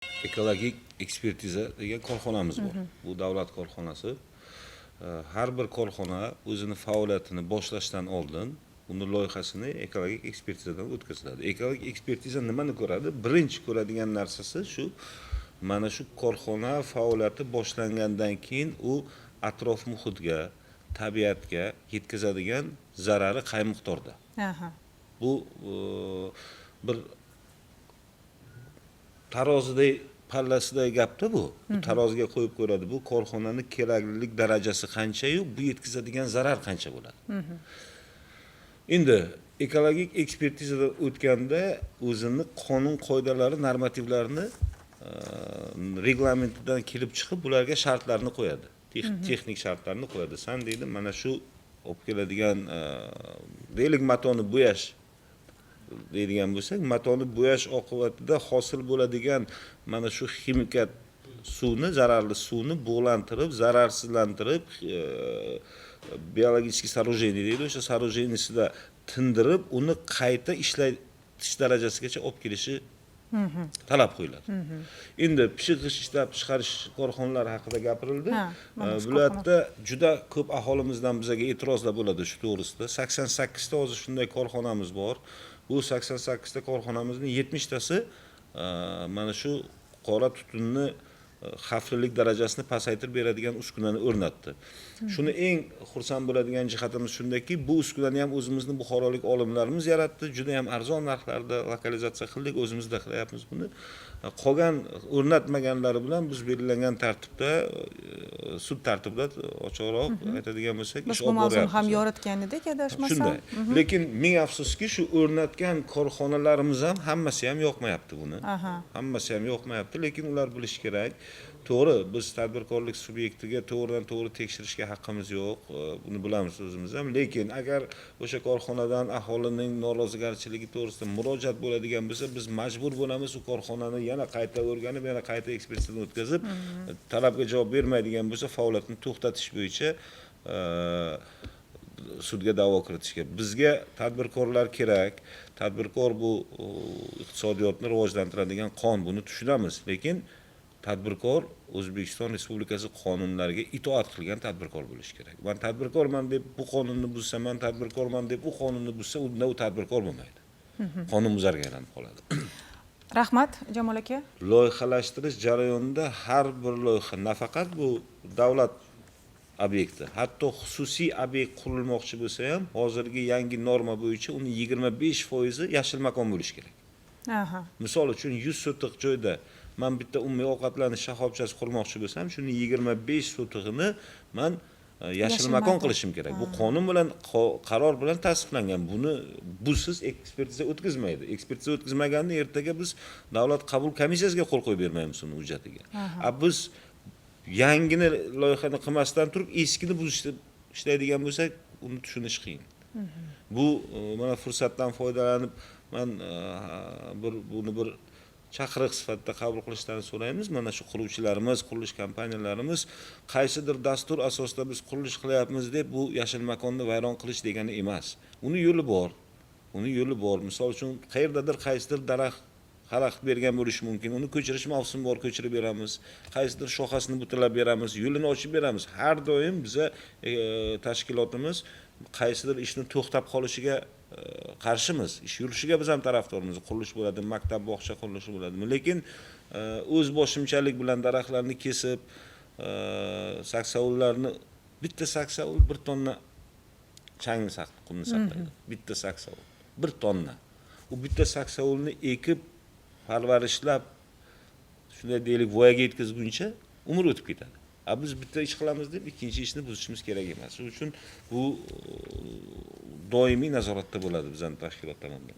Ekologik ekspertiza degan korxonamiz bor. Bu davlat korxonasi. Har bir korxona o'zini faoliyatini boshlashdan oldin uni loyihasini ekologik ekspertizadan o'tkaziladi. Ekologik ekspertiza nimani ko'radi? Birinchi ko'radigan narsasi shu, mana shu korxona faoliyati boshlangandan keyin u atrof muhitga, tabiatga yetkazadigan zarari qay miqdorda. Bu bir taroziday, pallasidagi gapda bu. Bu taroziga qo'yib ko'radi. Bu korxonani keraklilik darajasi qanchayu bu yetkazadigan zarar qancha bo'ladi. Endi ekologik ekspertizadan o'tganda o'zini qonun qoidalari, normativlarini, reglamentidan kelib chiqib bularga shartlarni qo'yadi. Texnik shartlarni qo'yadi. San deydi, mana shu olib keladigan, deylik, matoni bo'yash deydigan bo'lsak, matoni bo'yash oqibatida hosil bo'ladigan mana shu ximikat suvni, zararli suvni bug'lantirib, zararsizlantirib, биологический сооружение deydi, o'sha сооружение sida tindirib, uni qayta ishlatish darajasigacha olib kelishi talab qo'yiladi. Endi pishiq g'isht ishlab chiqarish korxonalari haqida gapirildi. Ha, mana shu. Viloyatda juda ko'p aholimizdan bizaga e'tirozlar bo'ladi shu to'g'risida. 88 ta hozir shunday korxonamiz bor. Bu 88 ta korxonamizni 70 tasi mana shu qora tutunni xavflilik darajasini pasaytirib beradigan uskunani o'rnatdi. Shuni eng xursand bo'ladigan jihatimiz shundaki, bu uskunani ham o'zimizni buxorolik olimlarimiz yaratdi. Juda ham arzon narxlarda lokalizatsiya qildik, o'zimizda qilyapmiz buni. Qolgan o'rnatmaganlari bilan biz belgilangan tartibda, sud tartibida, ochiqroq aytadigan bo'lsak, Biz ish bu olib mavzuni ham boryapmiz. yoritgan edik, adashmasam. Shunday. Lekin ming afsuski, shu o'rnatgan korxonalarimiz ham hammasi ham yoqmayapti buni. Hammasi ham yoqmayapti, lekin ular bilishi kerak. To'g'ri, biz tadbirkorlik subyektiga to'g'ridan to'g'ri tekshirishga haqqimiz yo'q, buni bilamiz o'zimiz ham. Lekin agar o'sha korxonadan aholining norozigarchiligi to'g'risida murojaat bo'ladigan bo'lsa, biz majbur bo'lamiz u korxonani yana qayta o'rganib, yana qayta ekspertizadan o'tkazib, talabga javob bermaydigan bo'lsa, faoliyatini to'xtatish bo'yicha sudga da'vo kiritishga. Bizga tadbirkorlar kerak. Tadbirkor bu iqtisodiyotni rivojlantiradigan qon, buni tushunamiz. Lekin tadbirkor O'zbekiston Respublikasi qonunlariga itoat qilgan tadbirkor bo'lishi kerak. Man tadbirkorman deb bu qonunni buzsa, man tadbirkorman deb u qonunni buzsa, unda u tadbirkor bo'lmaydi. Qonunbuzarga aylanib qoladi. Rahmat, Jamol aka. Loyihalashtirish jarayonida har bir loyiha, nafaqat bu davlat obyekti, hatto xususiy obyekt qurilmoqchi bo'lsa ham, hozirgi yangi norma bo'yicha uni 25 foizi yashil makon bo'lishi kerak. Misol uchun, 100 sotix joyda man bitta umumiy ovqatlanish shoxobchasi qurmoqchi bo'lsam, shuni 25 sotig'ini man yashil Yashil makon makon. qilishim kerak. Bu qonun bilan, qaror bilan tasdiqlangan. Buni busiz ekspertiza o'tkazmaydi. Ekspertiza o'tkazmaganda ertaga biz davlat qabul komissiyasiga qo'l qo'yib bermaymiz uni hujjatiga. A biz yangini loyihani qilmasdan turib eskini buzishda ishlaydigan bo'lsak, uni tushunish qiyin. Bu mana fursatdan foydalanib man bir buni bir chaqiriq sifatida qabul qilishlarini so'raymiz. Mana shu quruvchilarimiz, qurilish kompaniyalarimiz qaysidir dastur asosida biz qurilish qilyapmiz deb bu yashil makonni vayron qilish degani emas. Uni yo'li bor, uni yo'li bor. Misol uchun, qayerdadir qaysidir daraxt xalaqit bergan bo'lishi mumkin, uni ko'chirish mavsumi bor, ko'chirib beramiz. Qaysidir shoxasini butalab beramiz, yo'lini ochib beramiz. Har doim biza tashkilotimiz qaysidir ishni to'xtab qolishiga qarshimiz. Ish yurishiga biz ham tarafdormiz. Qurilish bo'ladimi, maktab, bog'cha qurilishi bo'ladimi, lekin o'z boshimchalik bilan daraxtlarni kesib, saksovullarni, bitta saksovul 1 tonna changni, qumni saqlaydi. Bitta saksovul 1 tonna. U bitta saksovulni ekib, parvarishlab, shunday deylik, voyaga yetkazguncha umr o'tib ketadi. A biz bitta ish qilamiz deb ikkinchi ishni buzishimiz kerak emas. Shuning uchun bu doimiy nazoratda bo'ladi bizani tashkilot tomonidan.